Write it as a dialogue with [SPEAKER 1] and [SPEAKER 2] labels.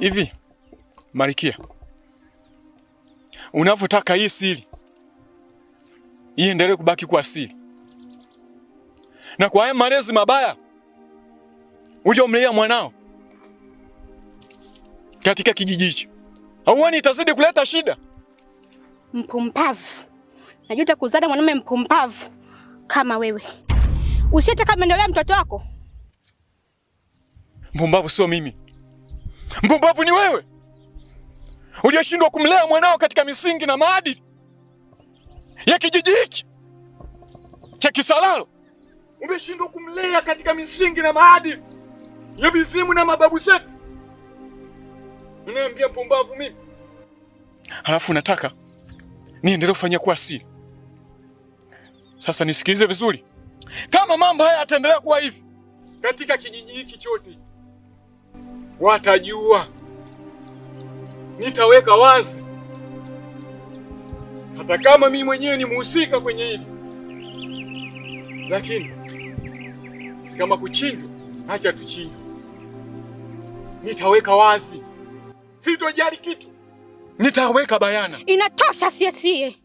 [SPEAKER 1] Hivi Marikia, unavyotaka hii siri iendelee kubaki kuwa siri, na kwa haya malezi mabaya uliomlea mwanao katika kijiji hichi, hauoni itazidi kuleta shida?
[SPEAKER 2] Mpumbavu! Najuta kuzaa mwanamume mpumbavu kama wewe. Usiyetaka maendeleo ya mtoto wako.
[SPEAKER 1] Mpumbavu sio mimi, mpumbavu ni wewe uliyeshindwa kumlea mwanao katika misingi na maadili ya kijiji hiki cha Kisalalo. Umeshindwa kumlea katika misingi na maadili ya mizimu na mababu zetu. Unaambia mpumbavu mimi? Halafu nataka niendelee kufanyia kuwa siri. Sasa nisikilize vizuri, kama mambo haya yataendelea kuwa hivi katika kijiji hiki chote, watajua. Nitaweka wazi, hata kama mimi mwenyewe ni mhusika kwenye hili, lakini kama kuchinjwa, acha tuchinjwe. Nitaweka wazi, sitojali kitu, nitaweka bayana.
[SPEAKER 2] Inatosha siesie.